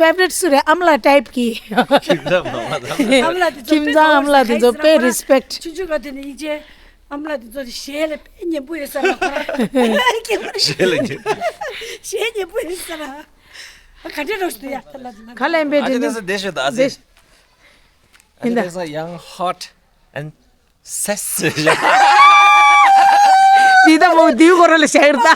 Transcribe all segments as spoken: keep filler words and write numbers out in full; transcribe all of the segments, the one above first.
ཕེབ་རིཊ་སུ་རེད། ཨ་མ་ལགས་ཊའིབ་གི། ཁྱིམ་ཚང་མ་ལ་དང་། ཨ་མ་ལགས་དེ་ཚོ་ཁྱིམ་ཚང་ཨ་མ་ལགས་དེ་ཚོ་དཔེ་རི་སི་པེག་ཊི། ཆུང་ཆུང་ག་དེ་ནས་ཡིན་ཅེ། ཨ་མ་ལགས་དེ་ཚོ་གཞས་ལ་དཔེ་ཉན་པོ་ཡོད་ས་ར། གཞས་ལ་ཉན། གཞས་ཉན་པོ་ཡོད་ས་ར། ག་འདྲ་རོ་ཞིག་ཡ་ད་ལ་ད་ལ། ག་ལེན་པའི་ཨ་ཅེ་དེ་ནི་ཚོ་བདེ་ཤོད་ད་ཨ་ཙི། ཨ་ཅེ་དེ་ཚོ་ཡང་ཧོ་ཊི་ཨེན་སེ་སི་ཡ། འདི་ད་མོ་འདིའི་སྐོར་ལ་བཤད་ཡོད་ད།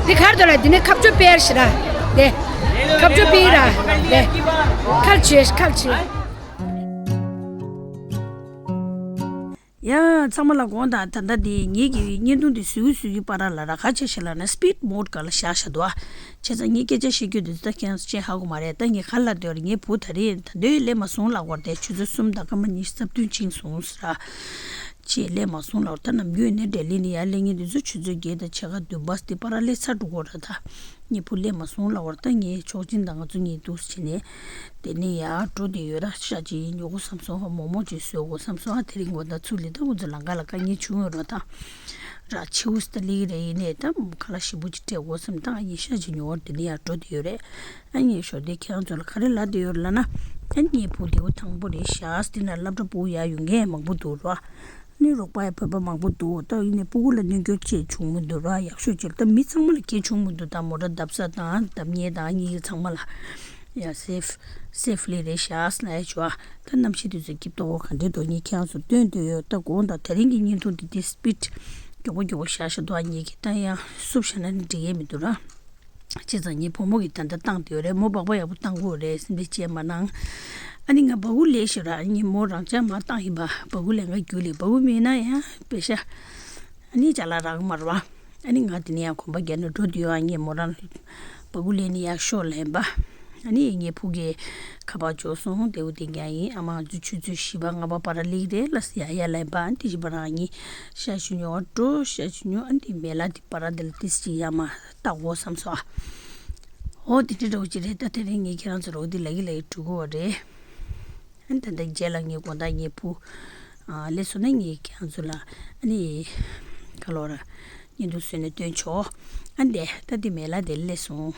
འདི་གར་དུ་ལ་འདི་ནི་ཁ་བཅོ་སྤེལ་ཞིག་ར། འདི་ཁ་བཅོ་སྤེལ་ར། འདི་ཁ་བཅོས་ཁ་བཅོས། ཡ། ཚང་མ་ལ་དགོངས་དག་ད་ལྟ་འདི་ངེད་ཀྱི་བརྙན་ཐུང་འདི་བཟོས་བཟོས་ཀྱི་བར་ལ་ར་ག་ཆེ་ཞིག་ལ་ན་སི་པིཌ་མོ་ཌི་སྒང་ལ་བཞག་བཞག་འདུག་ཨ། བྱས་ཙང་ངས་སྐད་ཆ་བཤད་རྒྱུ་འདི་ད་ཁྱེད་རང་ཚོ་ཅེས་ཧ་གོ་མ་རེད། ད་ངས་ག་ལ་འདོད་རེད། ངའི་བུ་ད་རེས་ད་འདོད་སླེབས་མ་སོང་ལབ་དགོས་རེད། དེ་ཆུ་ཚོད་གསུམ་དང་སྐར་མ་ཉི་ཤུ་རྩ་བདུན་ཕྱིན་སོང་ཟེར་ར། ཅེས་སླེབས་མ་སོང་ལབ་དགོས་རེད། ད་ནམ་རྒྱུན་ནས་ལྡི་ལི་ནས་ཡར་སླེབས་མཁན་དེ་ཚོ་ཆུ་ཚོད་བརྒྱད་དང་ཕྱེད་ཀ་བདུན་པ་དེ་བར་སླེབས་ཚར་འགྲོ་གི་རེད་ད། ངའི་བུ་སླེབས་མ་སོང་ལབ་དགོས་རེད། ད་ངའི་ཆོག་མཆན་དང་ང་ཚོ་གཉིས་འདུག་བྱས་ནས་དེ་ནས་ཡར་འགྲོ་བསྡད་ཡོད་ར། ཤ་ཅིག་ཉོ་དགོས་བསམ་སོང་། མོག་མོག་ཅིག་བཟོ་དགོས་བསམ་སོང་། ཨ་དེ་རིང་དགོང་དག་ཚུར་སླེབས་ད་ཁོང་ཚོ་ལམ་ཁ་ལ་དཀའ་ངལ་བྱུང་ཡོད་རེད་ད། ར་ཆེའུ་སི་ཏ་ལི་རེ་ཡིན་ནས་ད་ཁ་ལག་ཞིམ་པོ་ཅིག་སྤྲད་དགོས་བསམ་ད་ངས་ཤ་ཅིག་ཉོ་བར་དེ་ནས་ཡར་འགྲོ་བསྡད་ཡོད་རེད། ཨ་ངས་ཞོར་དེ་ཁྱེད་རང་ཚོ་ལ་ག་རེ་ལབ་བསྡད་ཡོད་རེད་ལབ་ན། ཨ་ངའི་བུ་དེ་བོ་དང་པོ་རེད་ཤག་དེ་ན་སློབ་གྲྭ་ཕྲུ་གུ་ཡར་ཡོང་མཁན་མང་པོ་འདུག་ར། ཨ་ནི་རོགས་པ་ཡང་བོད་པ་མང་པོ་འདུག་ད་ཡིན་ནའི་ཕྲུ་གུ་ལ་གནོན་སྐྱོན་ཅིག་བྱུང་མི་འདུག་ར། ཡག་ཤོས་ཅིག་ད་མི་ཚང་མ་ལ་གལ་བྱུང་མི་འདུག་ད་མོ་ཊ་བརྡབ་ས་དང་བརྡབ་མཁན་དང་གཉིས་ཀ་ཚང་མ་ལ་ཡ་སེབ་སེབ་ལི་རེད་ཤག་ལབ་ཡ་བྱུང་ཨ། ད་གནམ་གཤིས་དུས་ཚོད་སྐྱིད་པོ་ག་འདྲས་འདུག་ངས་ཁྱེད་རང་ཚོ་སྟོན་འདོད་ཡོད། ད་དགོངས་དག་ད་རིང་གི་བརྙན་ཐུང་འདི་དེ་སི་པིཌ་མགྱོགས་པོ་མགྱོགས་པོ་བཞག་བཞག་འདུག་ཨ། ངེད་ཀྱིས་ད་ཡང་བསུབ་བཞག་ན་ནི་འགྲིག་ཡས་མི་འདུག་ར། བྱས་ཙང་ངའི་བུ་མོ་གིས་ད་ལྟ་བཏང་བསྡད་ཡོད་རེད། མོ་སྦག་སྦག་ཡག་པོ་བཏང་གི་ཡོད་རེད། སེམས་པ་བཅས་མ་གནང་། ཨ་ནི་ང་སྦ་ཁུག་ལེན་ཞིག་ར། ཨ་ནི་མོ་རང་འཇགས་མར་བཏང་ཡིན་པ། སྦ་ཁུག་ལེན་ག་རྒྱུ་ལས་སྦ་ཁུག་མེད་ན་ཡང་པེ་ཤ་ཨ་ནི་ཅ་ལག་རག་གི་མ་རེད་པ། ཨ་ནི་ང་དེ་ནས་ཡང་གོམ་པ་བརྒྱབ་ནས་འགྲོ་བསྡད་ཡོད། ཨ་ངས་མོ་རང་ལ་སྦ་ཁུག་ལེན་ནས་ཡར་ཤོག་ལབ་པ། ཨ་ནི་ངའི་བུ་གིས་ཁ་པར་འབྱོར་སོང་། དེ་བོ་དེ་འགྱངས་ཡིན། ཨ་མ་ང་ཚོ་ཆུ་ཚོད་བཞི་པ་ལྔ་པ་བར་སླེབས་རེད་ལབ་ཡ་ཡ་ལབ་པ། ཨ་ནི་དེ་བཞིན་པ་རང་ངས་ཤ་ཞིག་ཉོ་བར་འགྲོ། ཤ་ཞིག་ཉོ། ཨ་ནི་དེ་མེ་ལ་དེ་བར་དེ་ལ་ཏིས་ཅིག་ཡར་མར་ལྟ་དགོས་བསམ་སོང་ཨ། འོ་དེ་འདྲ་འདྲ་བོ་ཅིག་རེད། ད་དེ་རིང་ངས་ཁྱེད་རང་ཚོ་རོགས་དེ་ལབ་ཀྱི་ལབ་ཀྱི་འགྲོ་གི་ཡོད་རེད། ཨ་ནི་ད་ལྟ་རྗེས་ལ་ངས་དགོང་དག་ངའི་བུ་ཨ་སླེབས་སོང་ན་ངས་ཁྱེད་རང་ཚོ་ལ་ཨ་ནི་ག་ལོར་བརྙན་ཐུང་བཟོས་ནས་སྟོན་ཆོག་ཨ་འདས་ད་འདི་མེ་ལ་དེ་སླེབས་སོང་།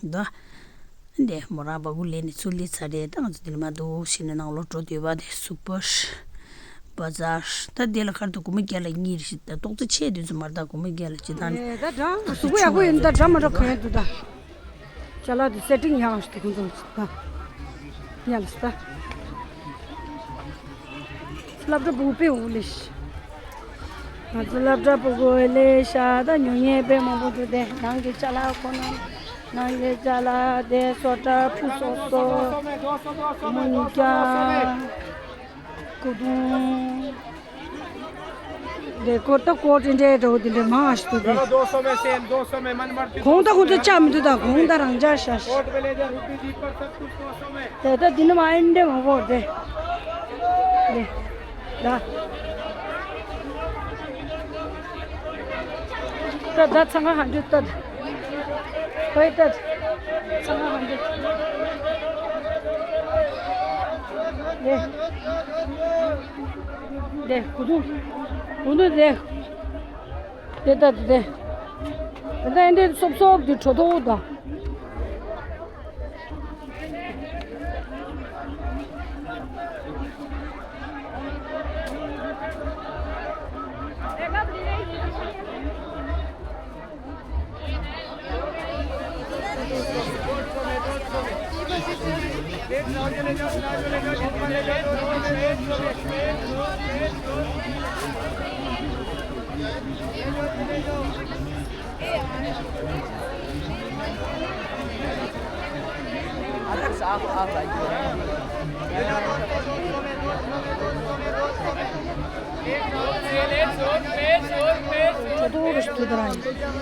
འདུག་ཨ་འདས་མོ་རང་སྦ་ཁུག་ལེན་ནས་ཚུར་སླེབས་ཚར་རེད། ད་ང་ཚོ་འདིར་མ་འདུག་ཕྱིན་ནས་ནང་ལོགས་འགྲོ་འདོད་པ་དེ་སུ་པར་བ་ཛར། ད་འདི་ལ་ཁར་དུ་སྒོར་མོ་བརྒྱ་ལ་གཉིས་རེད་ཤག་ད་ཏོག་ཙམ་ཆེ་དུས་ཚོད་མ་རེད། ད་སྒོར་མོ་བརྒྱ་ལ་སྤྱིར་བཏང་ནས། ཨེ་ད་འདྲ་གཟུགས་པོ་ཡག་པོ་ཡིན། ད་འདྲ་མ་འདྲ་གང་ཡང་འདུག་ད། ཅ་ལག་དེ་སེ་ཊིང་ཡག་ཞིག་འདུག་ཁོང་ཚོ་ལ་ད། ཡ་ལ་ས་ད། སློབ་གྲྭ་ཕྲུ་གུ་དཔེ་འོ་ལེ་ཤི། ང་ཚོ་སློབ་གྲྭ་ཕྲུ་གུ་འོ་ལེ་ཤ་ད་ཉོ་མཁན་དཔེ་མང་པོ་འདུག་དེ་ནང་གི་ཅ་ལག་ཁོ་ན་ནང་གི་ཅ་ལག་དེ་སོ་ཊ་ཕུ་སོ་སོ་མོ་ཉིས་ཀྱ། ཀོ་དུང་། དེ་ཀོ་ཏ་ཀོ་ཏྲེ་འདྲེ་འདྲ་བོ་དེ་འདྲེ་མང་ཞིག་འདུག་དེ། चलो, दो सौ में सेम, दो सौ में मन मर्जी। གོང་ད་ཁོང་ཚོ་ཆ་མི་འདུག་ད་གོང་ད་རང་འཇགས་ཤག་ཤག Coat ब्लेजर, हुडी, जीपर, सब कुछ दो सौ में। དེ་ད་འདི་ནི་མ་ཨེ་འདྲེ་མང་པོ་དེ། དེ། ད། ད་ད་ཚང་ང་ཧན་དུ་ད། ཧོꯏ་ད། ཚང་ང་ཧན་དུ། དེ། དེ་གུ་དུ། གུ་དུ་དེ། དེ་ད་དེ། དེ་ད་ཨེ་འདྲེ་སོབ་སོབ་དེ་དྲོ་ཐོག་ད།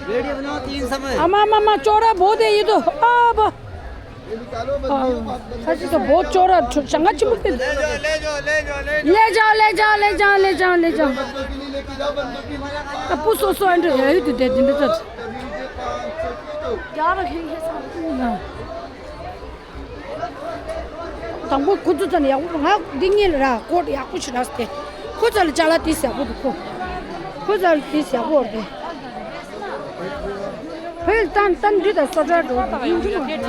वीडियो बनाओ, तीन समय। अम्मा, अम्मा, अम्मा, चौड़ा बहुत है ये तो। आ, बा। हाँ, सच तो बहुत चौड़ा, च-, चंगा चिमुक। ले जाओ, ले जाओ, ले जाओ, ले जाओ। ले जाओ, ले जाओ, ले जाओ, ले जाओ, ले जाओ। अब पुसो सो एंड है, ये तो दे दिन तो। དང་པོ་ཁོ་ཚོ་ཚོ་ནས་ཡག་པོ་ང་འདི་གཉིས་ལ་ར་ཀོ་ཊི་ཡག་པོ་ཞིག་རག་སྟེ། ཁོ་ཚོ་ལ་ཅ་ལག་དེ་ཡག་པོ་འདུག་ཁོ། ཁོ་ཚོ་ལ་དེ་ཡག་པོ་རེད། བོད་གཏམ་གཏམ་རྒྱུད་དང་སོ་ཊར་འགྲོ་དང་ཡིན་གྱི་མ་རེད།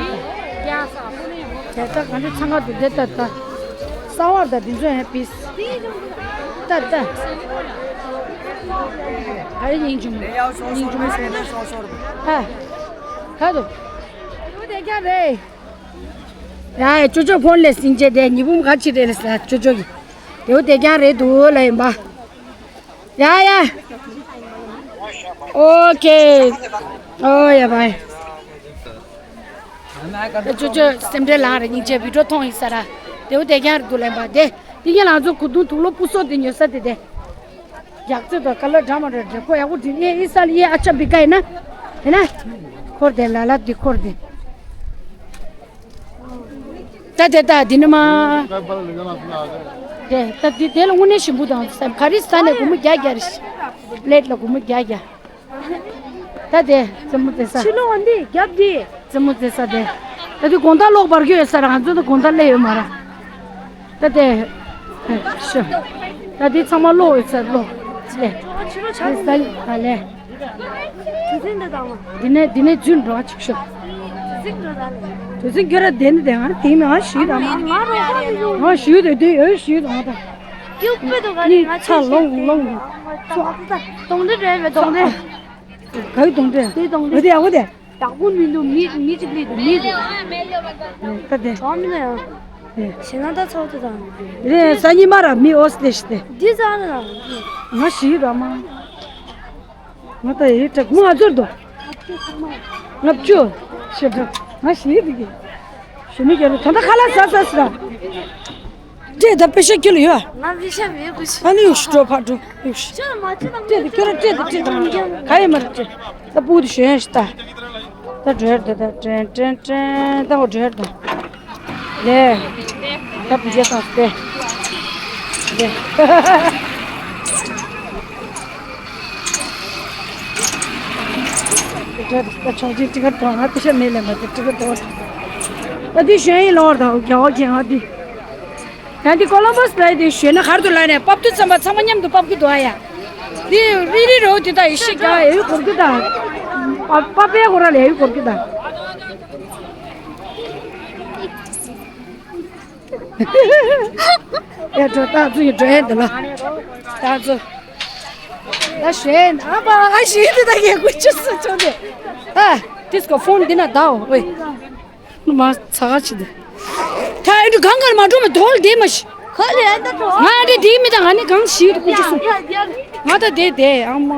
དེ་ལྟ་ག་འདྲ་ཚང་ཁ་འདུག་དེ་ལྟ་ལྟ། གསང་བ་དང་འདི་ཚོ་ཡང་པིས། ལྟ་ལྟ། ག་རེ་ཡིན་གྱི་མ་ཡིན་གྱི་མ། ཧ། ག་འདུག་དེ་ཀྱང་རེད། ཡ་ཡ་ཅོ་ཅོ་ཕོན་ལས་སིང་ཅེ་དེ་ཉི་འབུམ་ག་ཅི་རེད་ལ་ཅོ་ཅོ་གི། དེའུ་དེ་ཀྱང་རེད་འདུག་ལ་ཡིན་པ། ཡ་ཡ། ཨོ་ཁེ། ཨོ་ཡ་བའི། ཅོ་ཅོ་སེམས་ཁྲལ་ལངས་རེད་སྙིང་རྗེ་བི་ཌིའོ་མཐོང་ཡིན་ས་ར། དེའུ་དེ་ཀྱང་རེད་འདུག་ལ་ཡིན་པ་དེ། དེ་ཀྱང་ལང་ཚོ་གུ་དུང་དུག་ལོ་སྤུ་སོ་དེ་ཉོ་ས་དེ་དེ། རྒྱག་རྩེ་དང་ཀ་ལ་འདྲ་མ་འདྲ་འདྲ་ཁོ་ཡག་པོ་འདྲི་ཨེ་ཨི་ས་ལ་ཨེ་ཨ་ཅག་བི་ཀ་ཡིན་ན། ཡིན་ན། འཁོར་དེ་ལ་ལ་འདི་འཁོར་དེ། ད་དེ་ད་འདི་ནི་མ། དེ་ད་འདི་དེ་ལ་དངོས་གནས་ཞིམ་པོ་དང་སེམས་ག་རེ་ས་ནས་སྒོར་མོ་བརྒྱ་བརྒྱ་རེད། པི་ལེ་ཊི་ལ་སྒོར་མོ་བརྒྱ་བརྒྱ། ད་དེ་རྩེད་མོ་རྩེ་ས། ཕྱི་ལོགས་འདི་རྒྱབ་འདི། རྩེད་མོ་རྩེ་ས་དེ། ད་དེ་དགོང་དག་ལོག་འབར་གྱི་ཡོད་ས་ར་ང་ཚོ་ད་དགོང་དག་སླེབས་ཡོད་མ་ར། ད་དེ། ཤོ། ད་དེ་ཚང་མ་ལོག་ཡོད་ས་ལོག་ལེ། ཕྱི་ལོགས་ཆགས་ས་ཡིན་ད་ལེ། དུས་ཚོད་འདི་དང་བ། འདི་ནས་འདི་ནས་རྫུན་འགྲོ་ཅིག་ཤོ། དུས་ཚོད་འགྲོ་ད་ལེ། དུས་ཚོད་འགྱུར་ར་དེ་ནི་དེ་ང་དེ་ནི་ང་ཞུས་ད་མ། ང་རོགས་པ་མི་འདུག་ང་ཞུས་དེ་དེ་ཡོད་ཞུས་ད་ང་ད། ཀྱུ་པེ་དོ་ག་ནི་ནི་ང་ཚ་ཆེ་ལོང་ཤེས་ལོང་། ད་ང་ཚོ་ད་གདོང་འདྲེ་འདྲེ་མེད་གདོང་འདྲེ། ག་ཡི་གདོང་འདྲེ། དེ་གདོང་འདྲེ། འོ་དེ་ཡག་པོ་དེ། ཡག་པོ་མི་འདུག་མི་མི་གཅིག་ལས་འདུག་མི་འདུག་ད་དེ། གྲོགས་མི་ན་ཡང་། ཞེ་ན་ད་ཚོགས་དེ་དང་། རེད་ས་ཉི་མ་ར་མི་འོ་སི་ལེ་ཤི་དེ། འདི་ཟ་ན་ང་ཞིག་ར་མ། ང་ད་ཡི་དྲག་མོ་ང་ཚོར་དོ། ལྔ་བཅུ། ཞེ་དྲག་ང་ཞིག་དེ་གི། ཞུ་མི་རྒྱལ་ལ་ད་ལྟ་ཁ་ལག་ཟ་ཟ་ཟ། འདྲེ་ད་པེ་ཤ་ཁྱི་ལ་ཡོད། ང་པེ་ཤ་མེད་གུ་ཤི། ཨ་ནི་ཡུ་ཤི་འགྲོ་ཕ་འགྲོ་ཡུ་ཤི། ཅི་མ་ཅི་དང་འདྲེ་དེ་ཁྱོད་ར་འདྲེ་དེ་འདྲེ་དང་ག་ཡི་མ་ར་འདྲེ། ད་པུ་དེ་ཞོན་ཤི་ད། ད་འགྲོ་ཡར་ད་ད་ཏྲེན་ཏྲེན་ཏྲེན་ད་འོ་འགྲོ་ཡར་ད། ལེ། ད་པུ་རྒྱལ་སང་སྟེ། ལེ། ད་ཆོག་ཅིག་ཏི་ཀ་ཏོང་ང་ཏི་ཤ་མེད་ལེ་མ་ཏི་ཏི་ཀ་ཏོང་། ད་འདི་ཞོན་ཡིན་ལོར་ད་རྒྱ་བོ་ཁྱེད་ང་འདི། ཡང་འདི་ཀོ་ལོམ་བྷོ་སི་ལ་འདི་ཞོན་ན་གར་དུ་ལ་ནས་པབ་ཏུ་ཚང་མ་ཚང་མ་མཉམ་དུ་པབ་ཀི་འདུག་ཨ་ཡ། འདི་རི་རི་རོ་འདི་ད་ཡི་ཤི་རྒྱ་ཡ་ཡུ་གོར་གི་ད། པ་པ་པའི་གོ་ར་ལ་ཡུ་གོར་གི་ད། ཡ་འགྲོ་ད་ཚུ་ཡི་འགྲོ་ཡ་འདི་ལ། ད་ཚུ། ད་ཞེན་ཨ་པ་ཨ་ཞེན་འདི་ད་ཡ་གུ་ཅི་སུ་ཆོ་འདི། ཨ་ཏིས་ཀོ་ཕོན་འདི་ན་ད་འོ་ཝེ། མ་ཚ་ག་ཆི་འདི། ད་ཨེ་འདྲ་གང་གར་མ་འགྲོ་མ་དོལ་འདི་མ་ཤི། ཁ་ལེ་ཨ་ད་འགྲོ། ང་འདི་འདི་མི་ད་ང་ནི་གང་ཞིག་ཡོད་ཀུ་ཅི་སུ། ང་ད་འདི་འདི་ཨ་མ།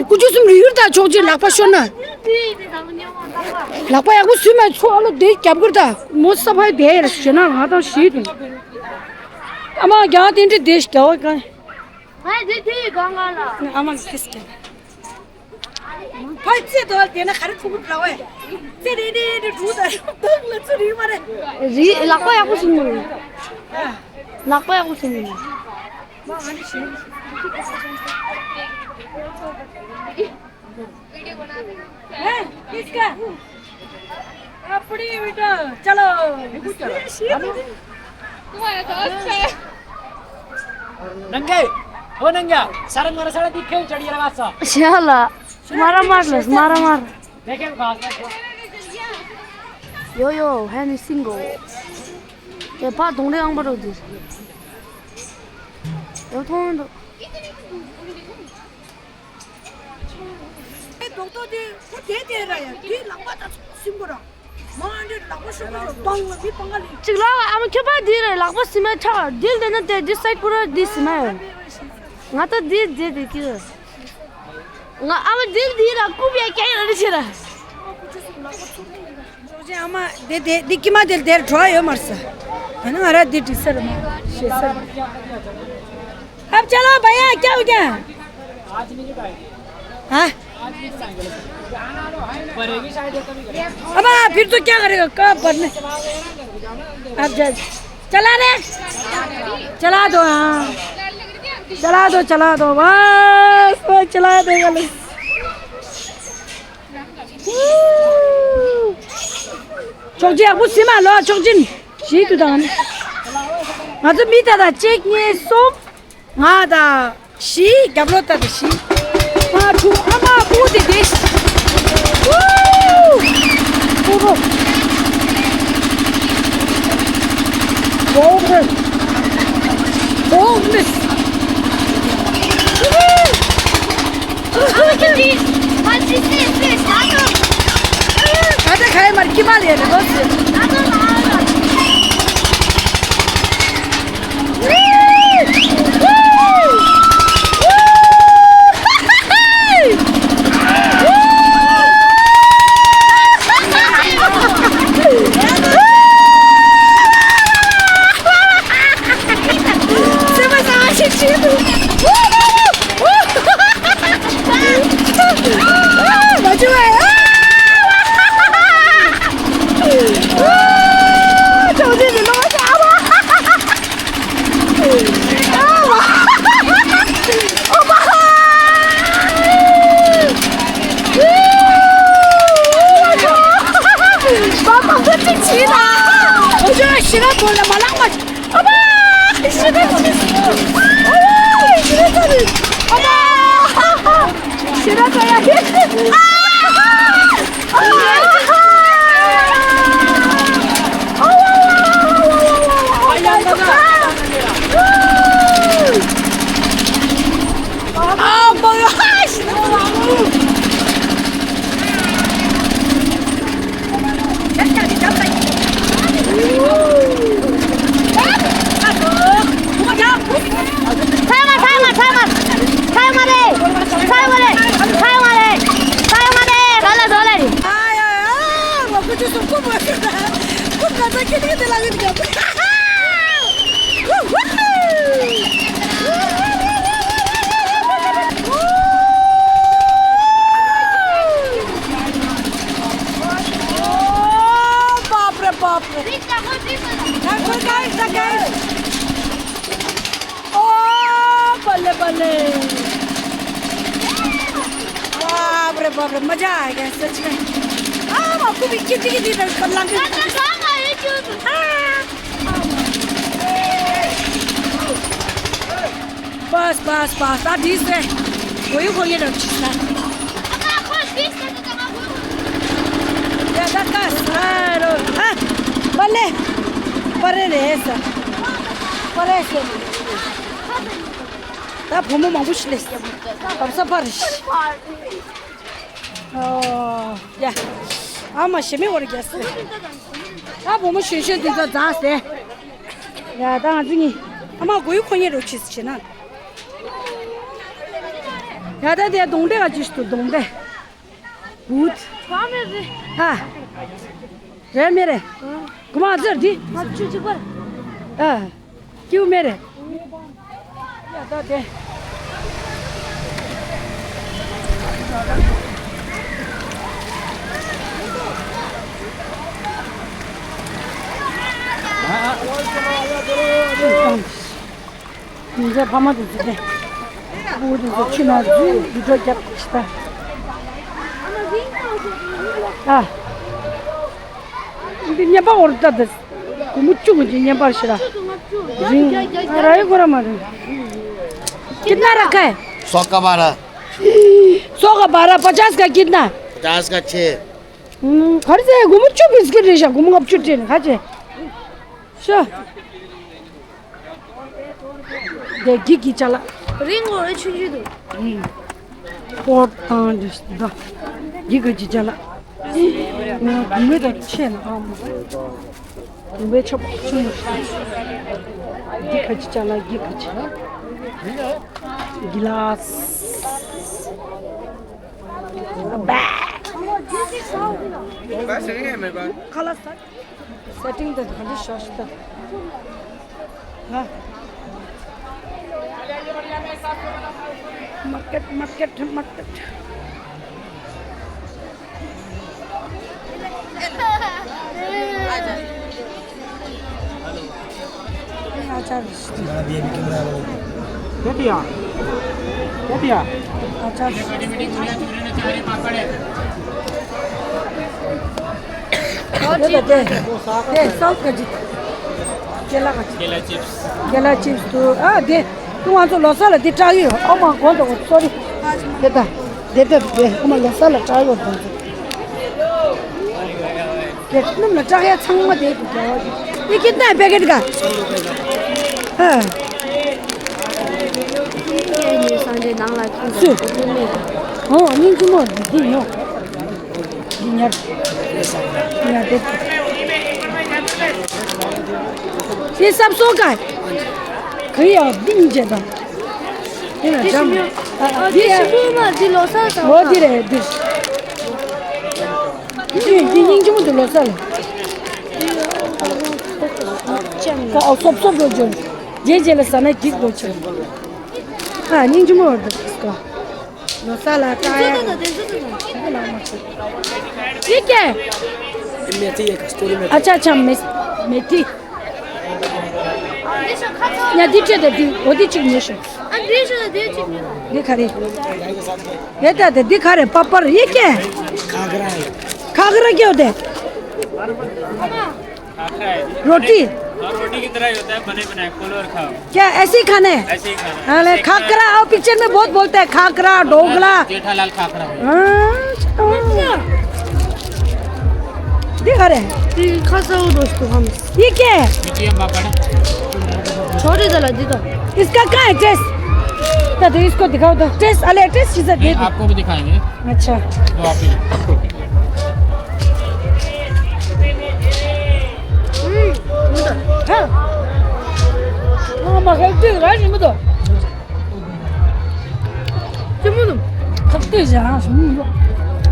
ཀུ་ཅོ་གསུམ་རི་ཡུར་དང་ཕྱོགས་གཅིག་ལག་པ་ཤོར་ན། ལག་པ་ཡག་པོ་སུས་མ་ཚོ་ཨ་ལོ་དེ་རྒྱབ་ཀྱི་ར་ད་མོ་ས་ཕའི་དེ་ཡར་ཞེ་ན་ང་དང་ཞིག་དེ། ཨ་མ་རྒྱང་དེ་འདྲི་དེ་ཞིག་རྒྱ་བ་གང་། ང་དེ་དེ་ཡི་གང་གང་ལ། ཨ་མ་གིས་ཀྱེ། ཕ་ཚེ་དོ་དེ་ན་ག་རེ་ཐུག་གི་ལ་བས། ཚེ་རེ་རེ་རེ་འགྲུ་ད་རུ་ཏོག་ལ་ཚུ་རི་མ་རེ། རི་ལག་པ་ཡག་པོ་སུ་མི་རེད། ལག་པ་ཡག་པོ་སུ་མི་རེད། अपनी बेटा चलो। नंगे, ओ नंगा, सारा मारा सारा दिखे चढ़िया लगा सा। शाला, मारा मार ले, मारा मार। देखे घास में। यो यो, है नहीं सिंगो। ये पा ढूंढे अंबर उधर। यो थोड़ा ཨེ་རྡོག་ཏོ་དེ་ཁོ་དེ་དེ་ར་ཡ་དེ་ལག་པ་ད་སིམ་པོ་ར། མ་འདྲེ་ལག་པ་ཤོར་པ་ཤོར་སྟོང་ལ་མི་སྤང་ག་ལེ། ཅིག་ལ་ཨ་མ་ཁྱོད་པ་དེ་ར་ལག་པ་སིམ་མ་ཆག་དེ་ལ་དེ་ན་དེ་དེ་སའི་ཀུ་ར་དེ་སིམ་མ་ཡོད། ང་ད་དེ་དེ་དེ་ཀི་ར། ང་ཨ་མ་དེ་དེ་ར་ཀུ་བེ་ཀྱ་ཡ་ར་ཆེ་ར། ཅོག་ཅན་ཨ་མ་དེ་དེ་དེ་ཀི་མ་དེ་དེར་འགྲོ་ཡོད་མར་ས། ཨ་ནི་ང་ར་དེ་དྲི་ས་ར་མ་ཤེས་ས་ར། अब चलो भैया, क्या हो गया? हाँ? अब आप फिर तो क्या करेगा, कब भरने? आप जा, चला रे, चला दो, हाँ, चला दो, चला दो, बस, बस, चला दो, चलो। ཆོག་ཅིག་ཡག་པོ་ཟིན་མ་ལོ། ཆོག་ཅིག་ཞིག་ཏུ་དང་། ང་ཚོ་མི་ད་ད་གཅིག་གཉིས་གསུམ། ང་ད་བཞི། རྒྱབ་ལོགས་ད་ད་བཞི། ང་དྲུག། ཨ་མ་བུ་དེ་དེ། ཝུ། ཧུ་ཧུ། ཧུ་ཧུ། ཧུ་ཧུ། ཨ་ད་ག་ཡ་མར་ཀི་མ་ལེ་ནི་ཧོ་སི། बाप रे बाप रे। ओ बल्ले बल्ले। बाप रे बाप रे, मजा आ गया सच में। आ, आपको भी कितनी कितनी लग गई। बस बस बस, ད་འདིས་རེད། གོ་ཡུ་གོ་ཡེ་ར་ཆི་ས། ཡ་ད་ཀ་ས་རོ། ཨ། པ་ལེ། པ་རེ་རེ་ས། པ་རེ་ས། ད་བུ་མོ་མང་པོ་ཞིག་སླེབས། བབས་ས་པ་རེ་ཞིག་ཨོ། ཡ། ཨ་མ་ཞེ་མེ་བོར་རྒྱལ་སྲིད། ད་བུ་མོ་གཞོན་གཞོན་དེ་ཚོ་འཛག་སྟེ། ཡ་ད་ང་ཚོ་གཉིས། ཨ་མ་གོ་ཡུ་གོ་ཡེ་རོ་ཆི་ས་བྱེད་ན། ཡ་ད་དེ་གདོང་འདྲེ་ག་ཅིག་ཏུ་གདོང་འདྲེ། བུད། ཧ། རེད་མེད་རེད། གོ་མ་ཟེར་དེ། ང་ཆུ་གཅིག་པ། ཨ། ཀྱུ་མེ་རེད། ཡ་ད་དེ། ཨ་ཨ། ཉིན་མཚན་ཕ་མ་དེ་ཚོ་དེ། ཕྲུ་གུ་དེ་ཚོ་ཕྱི་ནང་འཛུལ་འདི་འགྲོ་རྒྱབ་ཀྱི་ད། ཨ། འདི་བརྙན་པར་འོར་ད་དེ། སྒོར་མོ་བཅུ་གི་བརྙན་པར་ཞིག་ལ། རིང་། ཨ་ར་ཡི་གོ་ར་མ་རིང་། कितना रखा है? सौ का बारह। सौ का बारह, पचास का कितना? पचास का छः। हम्म, खर्च है, སྒོར་མོ་བཅུ་बिस्किट རེད་ཤག་སྒོར་མོ་ལྔ་བཅུ་སྤྲད་ནས་ཁ་ཆེ། ཤོ། དེ་གི་གི་ཅ་ལག་རིང་ངོ་རེ་ཆུང་ཆུང་འདུག་ཨུམ། པོར་དང་འདི་ད། གི་གི་ཅི་ཅ་ལག་ང་དུང་བའི་ད་ཆེ་ན་ཨམ། དུང་བའི་ཆོབ་ཆུང་ངུ་ཞིག་གི་གི་ཅི་ཅ་ལག་གི་གི་ཅི། གི་ལ་སི། ཁ་ལག་ཟ། སེ་ཊིང་དེ་ག་འདྲ་ཤོག་ཤིག་ད། ཧ། མར་ཀེཊ་མར་ཀེཊ་མར་ཀེཊ། ཨ་ཅག་རེད། དེ་དེ་ཡ། དེ་དེ་ཡ། ཨ་ཅག་རེད། ཨོ་དེ་དང་དེ། དེ་སོགས་ག་ཅི། ཀེ་ལ་ག་ཅི། ཀེ་ལ་ཅིབས། ཀེ་ལ་ཅིབས་དུ་ཨ་དེ། དུ་ང་ཚོ་ལོ་གསར་ལ་དེ་སྐྲག་ཡོད། ཨོ་མ་གོ་འདུག་སོ་རི། དེ་དང་དེ་དེ་དེ་ཨོ་མ་ལོ་གསར་ལ་སྐྲག་ཡོད་དུ་ཚོ། དེ་སྣུམ་ལ་སྐྲག་ཡ་ཚང་མ་དེ་དུ་རྒྱལ་བ་གི། ཡི་གེ་ད་པེ་ཀེ་ཊི་ག་ཨ། སངས་རྒྱས་ནང་ལ་ཁྱོད་སུ། ཨོ་སྙིང་རྗེ་མོ་འདི་ཡོང་། འདི་ཉར། ཉར་དེ། དེ་སབ་སོ་ག་ག་ཡ་འདི་མི་བྱེད་དང་། དེ་ལ་འདི་འཇམ། ཞིམ་པོ། ཨ་ཨ་འདི་འདི་ཞིམ་པོ་མ་འདི་ལོ་གསར་དང་། ཨོ་འདི་རེད་འདི། འདི་འདི་སྙིང་རྗེ་མོ་འདི་ལོ་གསར་ལ། ཀ་ཨོ་སོབ་སོབ་ལོ་འཇོན། རྗེས་རྗེས་ལ་ཟ་ན་འགྲིག་ལོ་ཆེ། ཨ་སྙིང་རྗེ་མོ་འདི་ཀ་ལོ་གསར་ལ་སྐྲག་ཡ། དེ་ཚོ་དང་དེ་ཚོ་དང་། ཡི་གེ་ཨ་ཆ་ཆ་མེ་མེ་ཏི། ཡ་འདི་སྤྲད་དེ་འདི་འོ་འདི་གཅིག་ཉོས་ཤོག་འདི་ག་རེ། ཡ་ད་དེ་འདི་ག་རེ། པ་པར། ཡི་གེ་ཁ་ག་ར་ཡ། ཁ་ག་ར་སྐྱེའོ་དེ། रोटी। हाँ, रोटी की तरह ही होता है, बने बनाए, खोलो और खाओ। क्या ऐसे ही खाना है? ऐसे ही खाना है। अरे, खाकरा, और पिक्चर में बहुत बोलता है, खाकरा, ढोकला। जेठालाल खाकरा। हाँ, अच्छा। दिखा रहे हैं। ये खा जाओ दोस्तों हम। ये क्या है? ये पापड़ है। छोड़ इधर ला दे दो। इसका क्या है टेस्ट? तो इसको दिखाओ तो। टेस्ट, अले टेस्ट चीज़ें दे दो। आपको भी दिखाएंगे। अच्छा। तो आप भी। हाँ। हाँ, मैं कहती हूँ, राज, मैं तो।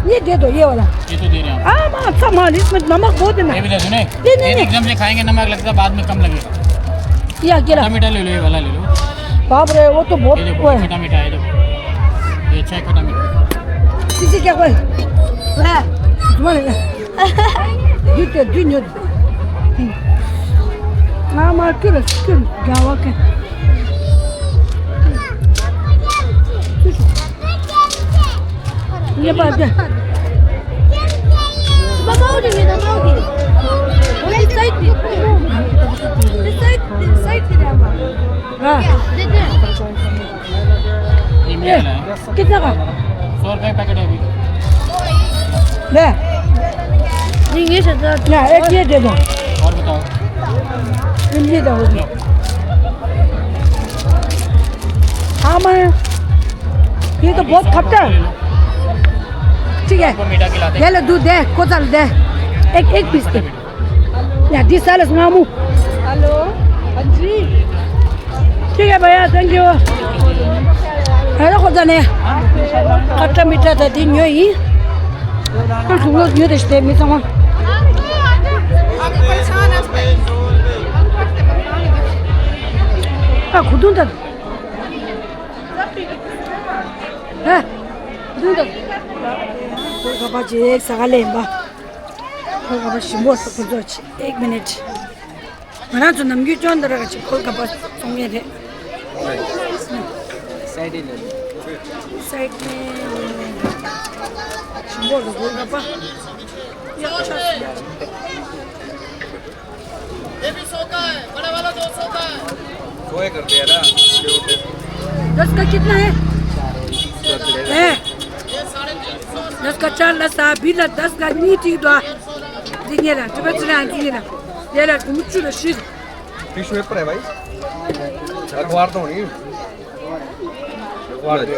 ये दे दो, ये वाला। ये तो दे रहे हैं। हाँ, माँ, अच्छा, माँ, इसमें नमक बहुत है ना। ये भी दे दो, नहीं? नहीं, नहीं, ये नहीं। एकदम से खाएंगे, नमक लगता, बाद में कम लगेगा। ये अकेला। खट्टा मीठा ले लो, ये वाला ले लो। बाप रे, वो तो बहुत ये देखो, वो है। खट्टा मीठा है, देखो। ये अच्छा है, खट्टा मीठा। किसी क्या कोई? है। तुम्हारे। Dute, dute. Mama, kuru, kuru, gawa ke. Ne ba de. Baba, o de, baba, o de. O de, side de. Side, side de, ama. Ha. De, de. ये मेरा है। कितना का? सौ रुपए का पैकेट है अभी। ले। नहीं, ये सत्तर। ना, एक ये दे दो। और बताओ। ये दो। हाँ, मैं, ये तो बहुत खट्टा है। ठीक है। आपको मीठा खिलाते हैं। ये ले, दूध दे, कोतल दे। एक, एक पीस दे। या, दिस साल इस मामू। हेलो। हाँ जी। ठीक है भैया, thank you। हेलो, खुदा ने। खट्टा मीठा था, दिन यो ही। हाँ, हम लोग यो रिश्ते में समझ। हाँ, खुद उधर। हाँ, खुद उधर। कोई खबर जे एक सगा ले बा। ཁོ་ག་པར་ཞིམ་པོ་སོགས་ཁོ་ཚོ་ཆེ། ཨེག་མི་ནིཊ། ང་རང་ཚོ་ནམ་རྒྱུན་ཅོན་དེ་ར་ག་ཅིག་ཁོ་ག་པར་སོང་ངེས་རེད། སའི་ཌི་ལ། སའི་ཌི་ལ། ཞིམ་པོ་འདུག་ཁོ་ག་པར། ཡག་ཆ། ये भी सौ का है, बड़ा वाला दो सौ का है। सौ ही कर दिया ना। दस का कितना है? है। दस का चार ला सा, बीस ला दस का नी ठीक दो। दिंगे ना, चुप चुप ना दिंगे ना। ये ला, तुम चुप रहो। टिश्यू पेपर है भाई। अखबार तो नहीं। अखबार दे।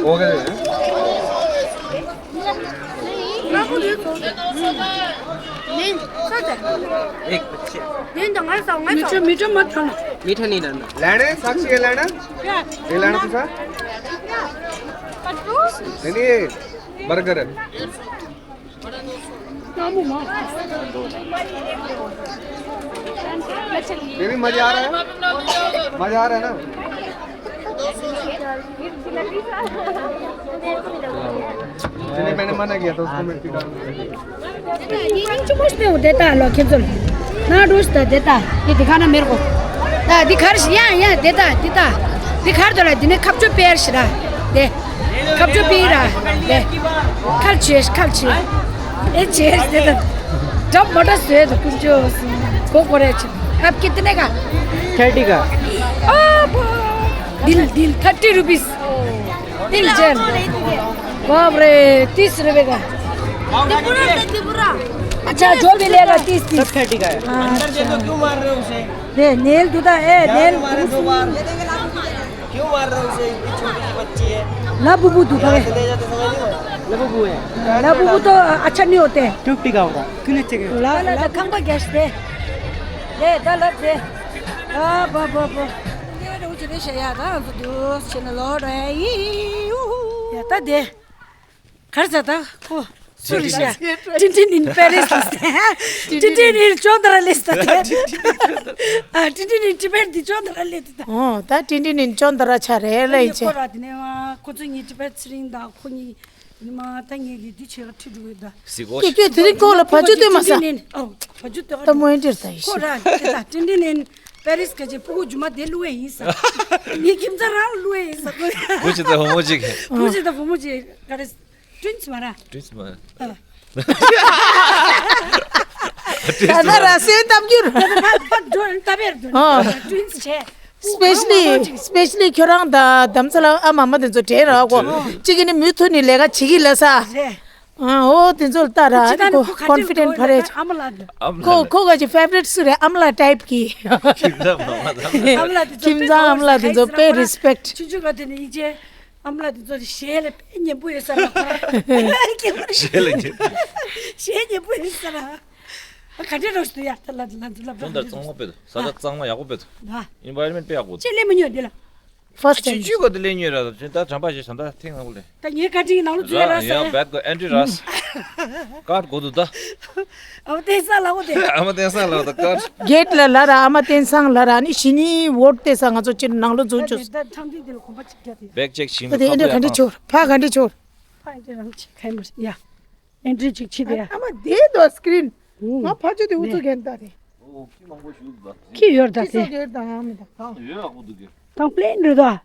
हो गए। एक बच्चे। मीठा, मीठा मत खाना। मीठा नहीं डालना। ਲੈਣੇ? ਸਾਕਸ਼ੀ, ਇਹ ਲੈਣਾ? ਇਹ ਲੈਣਾ ਤੁਸੀਂ? ਨਹੀਂ, ਨਹੀਂ, ਇਹ ਬਰਗਰ ਹੈ। ये भी मजा आ रहा है? मजा आ रहा है ना? इसलिए मैंने मना किया था उसको मिर्ची डालने के लिए। Ni ningchu mos ne deta lo kenzol. Na dus da deta. Ye dikhana mere ko. Da dikhar shi ya ya deta deta. Dikhar dola dine khapcho per shira. De. ཁབ་ཆུ་པི་ར་ལེ། ཁལ་ཆེ་ཁལ་ཆེ། ཨེ་ཆེ་དེ་ད། ཌམ་མོ་ཊར་བཟོས་འདུག་ཀུན་སྤྱོད་གོ་གོ་རེ་ཆེ། आप कितने का? थर्टी का। दिल दिल थर्टी रुपीस। तीन जन। बाप रे, तीस रुपए का। अच्छा, जो भी लेगा तीस तीस। सब थर्टी का है। हाँ, अच्छा। दे नेल दूधा है, नेल। क्यों मार रहे हो उसे? इतनी छोटी सी बच्ची है। ལ་བུ་བུ་འདུག་ག། ལ་བུ་བུ་है। ལ་བུ་བུ तो अच्छा नहीं होते हैं। फिफ्टी का होगा। क्यों नहीं चाहिए? ལ་ལ་ཁང་པ་རྒྱག་སྟེ། ལས་ད་ལབ་སྟེ། ཨ་བ་བ་བ། ལས་འོ་ཅི་རེད་ཤ་ཡ་ད་ང་ཚོ་འདུག་ཕྱི་ན་ལོ་རེ་ཡི་ཡུ་ཧུ། ཡ་ད་དེ། གར་ཟ་ད་ཁོ། སུ་རེད་ཤ། ཏིན་ཏིན་ཨིན་པེ་རིས་ལིས་ཏེ། ཏིན་ཏིན་ཨིན་ཅོན་ཏ་ར་ལིས་ཏེ། ཨ་ཏིན་ཏིན་ཨིན་ཏི་བེད་དི་ཅོན་ཏ་ར་ལིས་ཏེ། ཨོ་ད་ཏིན་ཏིན་ཨིན་ཅོན་ཏ་ར་ཆ་རེ་ལ་ཨིན་ཆེ། ཁོ་ར་དི་ནས་ཁོ་ཚོ་ཉིད་ཏི་བེད་ཚེ་རིང་དང་ཁོ་གཉིས་ཉི་མ་ད་ངས་ལི་དི་ཆེ་ག་ཁྲིད་འགྲོ་གི་ད། སི་གོ་ཀྱེ་ཀྱེ་དེ་རིང་ཁོ་ལ་བ་ཅུ་སྟོན་མ་ས། ཏིན་ཏིན་ཨིན་ཨོ་བ་ཅུ་སྟོན་ད་མོ་ཨིན་ཏིར་ད་ཡིན་ཤི། ཁོ་ར་དི་ད་ཏིན་ཏིན་ཨིན་པེ་རིས་ག་ཅེ་སྤུ་གུ་ཇུ་མ་དེ་ལུ་ཨེ་ཡིན་ས། ངའི་ཁྱིམ་ཚང་རང་ལུ་ཨེ་ཡིན་ས་ཁོ། བུ་ཅི་ད་བུ་མོ་ཅིག་བུ་ཅི་ད་བུ་མོ་ཅིག་ག་རེ། ཏྲིན་སི་མ་ར། ཏྲིན་སི་མ། ཨ། ད་ད་ར་སེ་གཏམ་རྒྱུད། ད་ད་ད་འགྲོ་ད་བེར་འགྲོ། ཨ། ཏྲིན་སི་ཆེ། སི་པེ་ཤ་ལི་སི་པེ་ཤ་ལི་ཁྱོད་རང་ད་དམ་ཚ་ལ་ཨ་མ་མ་དེ་ཚོ་དྲན་ར་གོ། གཅིག་གིས་ནི་མུ་མཐུད་ནས་ལས་ཀ་བྱེད་ཀྱི་ལ་ས། རེད། ཨ་འོ་དེ་ཚོ་ལ་ལྟ་ར་ཨ་ནི་ཁོ་ཁོན་ཕི་ཌེན་ཕ་རེ། ཨ་མ་ལ་འདི། ཨ་མ་ཁོ་ལ་ཁོ་ག་ཅི་ཕེ་ཝ་རེ་ཊི་སུ་རེད་ཨ་མ་ལ་ཊའིབ་གི། ཁྱིམ་ཚང་མ་མ་དང་། ཨ་མ་ལ་འདི་ཚོ་ཁྱིམ་ཚང་ཨ་མ་ལ་འདི་ཚོ་དཔེ་རི་སི་པེག་ཊི། ཆུང་ཆུང་ག་དེ་ནི་ཡིན་ཅེ། ཨ་མ་ལགས་དེ་ཚོ་གཞས་ལ་དཔེ་སྙན་པོ་ཡོད་ས་ར་ཁོ་ར། གཞས་ལ་སྙན། གཞས་སྙན་པོ་ཡོད་ས་ར། ཨ་ག་འདྲས་རོགས་ཞུ་ཡ་ད་ལ་ལ་ལ་ལ་ཁྱོད་ད་གཙང་མ་དཔེ་འདུག་ས་ཆ་གཙང་མ་ཡག་པོ་དཔེ་འདུག་ཨ་ཨིན་ཝའི་རོན་མེན་ཊི་དཔེ་ཡག་པོ་འདུག་ཅེ་ལེ་མི་ཉོ་འདི་ལ། ཕར་སི་ཆུ་ཊེམ་ཆུ་གོ་དེ་ལེ་ཉོས་ར་ད་དྲན་པ་ཞེ་ཞང་ད་ཐེངས་ང་གོ་ལེ། ད་ངའི་བཀའ་དྲིན་ནང་ལོ་ཚུད་ར་ཡ་ས་ཡ་ཡ། བེད་གོ་ཨན་ཌི་ར་ས། ཀར་གོ་དུ་ད། ཨ་མ་བསྟན་ས་ལ་འོ་དེ། ཨ་མ་བསྟན་ས་ལ་ད་ཀར། གེད་ལ་ལ་ར་ཨ་མ་བསྟན་སང་ལ་ར་ནི་ཞི་ནི་ཝོ་ཊི་བསྟན་ས་ང་ཚོ་ཅིར་ནང་ལོ་འཛུལ་ཆོག་ད་ད་ཐང་ཐིག་དེ་ལ་གོམ་པ་གཅིག་རྒྱབ་དེ། བེག་ཅེག་ཞིག་ད་དེ་ཨེ་འདྲ་ག་འདྲ་ཆོར་ཕ་ག་འདྲ་ཆོར། ཕ་ཨེ་འདྲ་རང་ཅིག་ག་མ་ཡ། ཨེ་འདྲ་ཅིག་ཕྱི་དེ་ཡ། ཨ་མ་དེ་དོ་སི་ཀི་རིན། ང་ཕ་ཆུ་དེ་འུ་ཚོ་གན་ད་དེ། ཁྱི་ཡོར་ད་དེ། ཁྱི་སོ་གན་ད་ཨ་མ་ད་ཐང་། ཡོད་ཨ་ཁུ་དུ་གེ། ཐང་པི་ལེན་རེད་ད།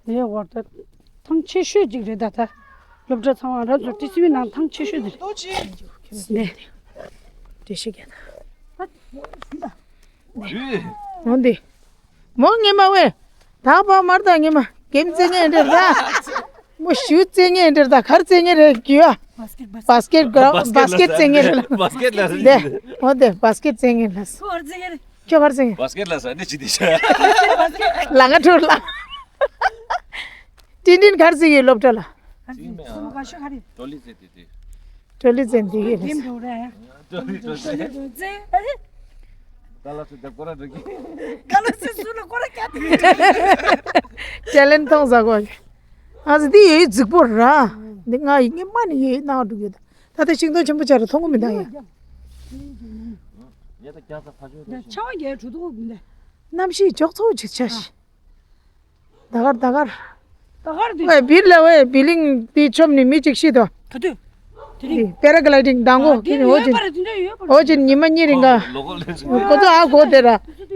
དེ་བར་དུ་ཐང་ཆེ་ཤོས་ཅིག་རེད་ད་ད། སློབ་གྲྭ་ཚང་མ་རབ་ཏུ་ཏི་སི་བི་ནང་ཐང་ཆེ་ཤོས་དེ་རེད། ཏོ་ཆེ། ནས། དེ་ཤི་ག་ད། འོན་ཏེ། མོ་ངེ་མ་ཝེ། ད་བ་མར་ད་ངེ་མ་གེམ་རྩེ་ངེ་འདྲེར་ད། མོ་ཞུ་རྩེ་ངེ་འདྲེར་ད་གར་རྩེ་ངེ་རེད་གྱིས་ཨ། བ་སི་ཀེད་བ་སི་ཀེད་གྲའུན་བ་སི་ཀེད་རྩེ་ངེ་རེད་ལ། བ་སི་ཀེད་ལ་རེད། དེ་འོན་ཏེ་བ་སི་ཀེད་རྩེ་ངེ་ལ། ཁོ་གར་རྩེ་ངེ་རེད། ཁྱོད་གར་རྩེ་ངེ། བ་སི་ཀེད་ལ་ས་ནི་ཅི་དེ་ཤ། ལ་ང་ཁྲོར་ལ། ཏིན་ཏིན་གར་རྩེ་ཡོད་སློབ་གྲྭ་ལ། ཅི་མེད་ཨ། ཀྲོ་ལི་ཟེར་དེ་དེ། ཀྲོ་ལི་ཟེར་དེ་གི་རེད། ཀྲོ་ལི་ཀྲོ་ལི་ཟེར། ད་ལ་སུ་དེ་ཀོ་ར་འགྲོ་གི། ཀ་ལ་སུ་སུ་ལ་ཀོ་ར་ཀྱ་དེ། ཅེ་ལེན་ཐོང་ཟ་གོ་གི། ཨ་ཙི་འདི་ཡོད་རྫིག་པོ་ར། འདི་ང་ཡི་ངེ་མ་ནི་ཡོད་ནང་འགྲོ་གི། ད་ལྟ་ཤིང་སྡོང་ཆེན་པོ་ཆ་རུ་མཐོང་གི་མི་འདུག་ཡ། ཆ་བ་རྒྱལ་གྲུ་ཐོག་མི་འདུག་གནམ་གཤིས་འཇོག་ཚོགས་ཅིག་ཆ་ཤི། ད་གར་ད་གར། ད་གར་དེ། ཝེ་བིར་ལ་ཝེ་བི་ལིང་དེ་ཆོམ་ནི་མི་གཅིག་ཤི་དོ། ག་དུས། དེ་རིང་། པེ་ར་གི་ལའི་ཌིང་དང་གོ་ཨ་དེ་ཁྱེད་ནི་ཨོ་ཡོད་པ་ཅིན། རེད་དེ་འདྲ་ཡོད་པ་ཨོ་ཅིན་ཉི་མ་གཉིས་རིང་ག་ལོ་གོ་ལེན་ཅིག་ཁོ་ཚོ་ཨ་གོ་དེ་ར།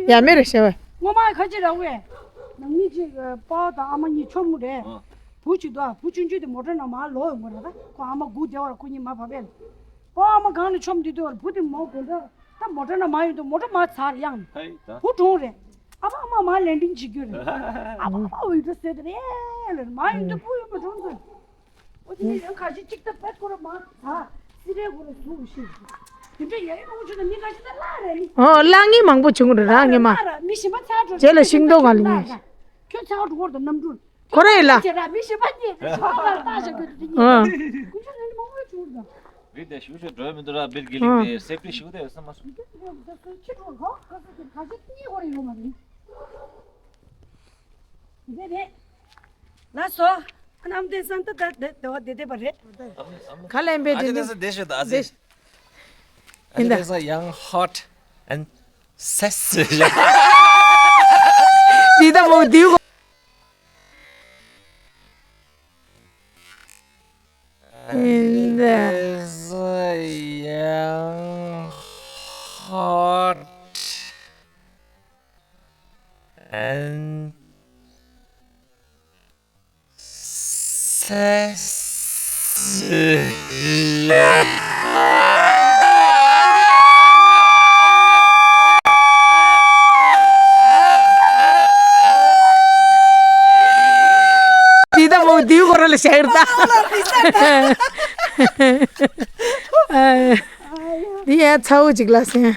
ཡ་མེ་རེ་ཤ་ཝེ། ངོ་མ་ཁ་ཅིག་ར་ཝེ། ནང་མི་གཅིག་པ་དང་ཨ་མ་གཉིས་ཆོམ་མོ་རེད། བུ་གཅིག་དོ་བུ་ཆུང་ཆུང་དེ་མོ་ཊ་ནང་མར་ལོག་ཡོང་གི་རེད་ད་ཁོ་ཨ་མ་སྒུག་བསྡད་པ་ར་ཁོ་གཉིས་མར་བབས་པས། པ་ཨ་མ་གང་ནས་ཆོམ་དེ་དུས་བུ་དེ་མོ་དགོན་ད་ད་མོ་ཊ་ནང་མ་ཡོང་དུས་མོ་ཊ་མ་ཚར་ཡང་། ཧེ་ད། བུ་གྲོངས་རེད། ཨ་ཕ་ཨ་མ་མ་ལེན་ཏིང་བྱེད་རྒྱུ་རེད། ཨ་ཕ་ཨ་ཕ་འོས་འགྲོ་ཟེར་དེ་རེད་ལ་མ་ཡོང་དུས་བུ་ཡོད་མ་གྲོངས་ཚར། ཨོ་དེ་ནས་ཡང་ཁ་ཤས་གཅིག་ད་བེད་ཁོ་ར་མ་ཚར་སི་རེད་ཁོ་ར་ཟུག་ཤིག་དེ་འདྲ་ཡ་ཡི་མང་ཆུ་ན་མི་ཁ་ཤས་ད་བརླག་རེད་ནི། ཨོ་བརླག་ངེས་མང་པོ་བྱུང་རེད་ར་ངེས་མ། བརླག་ར་མི་གཞན་པ་ཚར་འགྲོ་རྗེས་ལ་ཤིང་སྡོང་ག་ལ་ཉེ། ཁྱོད་ཚར་འགྲོ་བར་དུ་གནམ་གྲུ། ཁོ་ར་ཡིན་ལ། ཁྱོད་ཚོ་ར་མི་གཞན་པ་གཉིས་ཚོགས་ལ་ལྟ་བྱ་དགོས་དུས་ཨ། ཀུན་སྤྱོད་ནི་མང་པོ་བྱུང་རེད། མི་དེ་ཞུ་ཞུ་འགྲོ་མི་འདུག་ར་བིར་གི་ལིང་ཨ། དེ་སེབ་ཏི་ཞུ་དེ་བསམ་མ་སོང་། ཁྱི་ཁྲོ་གོ་ཁ་ས་ཁྱི་ཁ་ཤས་གཉིས་ཧོར་ཡོང་མ་རེད། དེ་རེད། ལགས་སོ། ཨ་ནམ་དེ་སང་ད་ད་དེ་དེ་བ་དེ་དེ་བ་རེད། ཁ་ལན་པའི་ཨ་ཅེ་དེ་དེ་ས་དེ་ཤོད་ད་ཨ་ཅེ། ཨ་ཅེ་ཡིན་ད། དེ་ས་ཡང་ཧོ་ཊི་ཨེན་ཌི་སེ་སི་ཤ། དེ་ད་མོ་དེ་གོ། And uh, young, hot, and འདི་ད་མོ་འདིའི་སྐོར་ལ་བཤད་ཡོད་ད། འདི་ཡང་ཚ་བོ་ཅིག་ལ་སེ།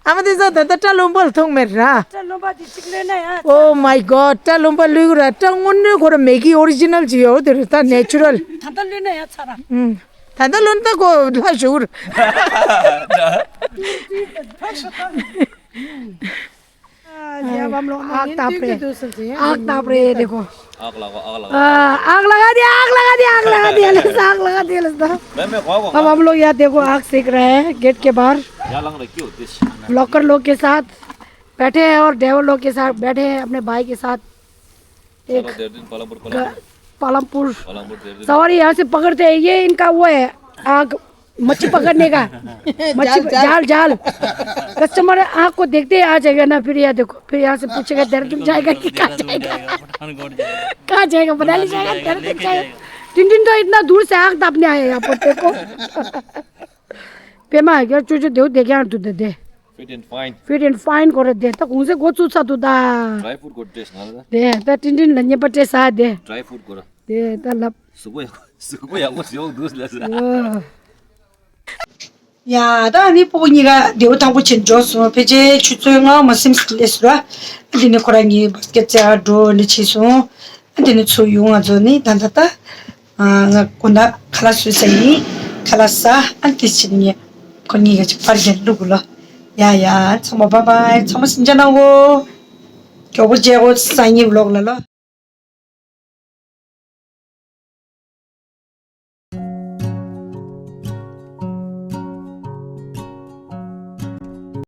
ཨ་མ་དེ་ཚོ་ད་ལྟ་སྐྲ་ལུང་པ་ལ་ཐུག་མེད་ར། སྐྲ་ལུང་པ་དེ་གཅིག་ལོན་ན་ཡང་། Oh my god། སྐྲ་ལུང་པ་ལུས་ར། སྐྲ་དངོས་གནས་ཁོ་ར་མེ་གི་ཨོ་རི་ཇི་ནལ་ཅིག་ཡོད་དེ་རེད་ད། ནེ་ཅུ་རལ། ད་ལྟ་ལོན་ན་ཡང་ཚ་ར། ཨུམ། ད་ལྟ་ལོན་ད་ཁོ་ལྷ་ཞུགས་ར། हाँ, जी, अब हम लोग ना आग ताप रहे हैं। आग ताप रहे हैं, देखो। आग लगा, आग लगा। हाँ, आग लगा दिया, आग लगा दिया, आग लगा दिया, ले, आग लगा दिया, ले, तो। मैं, मैं, वाह, वाह, अब हम लोग यहाँ देखो, आग सेक रहे हैं गेट के बाहर। यहाँ लग रहा है, क्यों? This। ब्लॉकर लोग के साथ बैठे हैं और ड्राइवर लोग के साथ बैठे हैं, अपने भाई के साथ। एक चलो, देर दिन पालमपुर, ग-, पालमपुर। पालमपुर, पालमपुर, देर दिन। सवारी यहाँ से पकड़ते हैं, ये इनका वो है, आग मच्छी पकड़ने का। मच्छी जाल, जाल। जाल, जाल। कस्टमर आँख को देखते ही आ जाएगा ना, फिर यहाँ देखो, फिर यहाँ से पूछेगा, देहरादून जाएगा कि कहाँ जाएगा? पठानकोट जाएगा। कहाँ जाएगा? मनाली जाएगा, देहरादून जाएगा। टिन टिन तो इतना दूर से आग तापने आए हैं यहाँ पर, देखो। पेमा, क्या चूचू देव दे क्या तू दे दे। Fit and fine. Fit and fine को दे, तो कौन से गोचू सा तू दा। ड्राई फ्रूट को टेस्ट ना दा। दे, तो टिन टिन लन्ने पर टेस्ट आ दे। ड्राई फ्रूट को। दे, तो लब। सुबह, सुबह या वो सियों दूस ले सा। ཡ། ད་ནི་སྤོ་བོ་གཉིས་ཀ་བདེ་པོ་ཐང་པོ་བྱས་འགྲོ་སོང་། ཕལ་ཆེར་ཆུ་ཚོད་ལྔ་མ་ཟིན་ཙམ་སླེབས་སོང་ར། དེ་ནས་ཁོ་རང་གཉིས་བ་སི་ཀེ་ཊི་རྩེ་ག་འགྲོ་འདྲ་བྱས་སོང་། དེ་ནས་ཚུར་ཡོང་། ང་ཚོ་ནི་ད་ད་ད་ང་དགོང་དག་ཁ་ལག་བཟོས་ཚར་ཡིན། ཁ་ལག་ཟ། ཨ་དེ་བྱས་ནས་ཁོ་གཉིས་ཀ་ཅིག་པར་རྒྱག་བླུག་གོ་ལོ། ཡ་ཡ། ཚང་མ་བཱའི་བཱའི། ཚང་མ་གཟིམ་འཇག་གནང་གོ། མགྱོགས་པོ་མཇལ་གོ། སང་ཉིན་བི་ལོག་ལ་ལོ།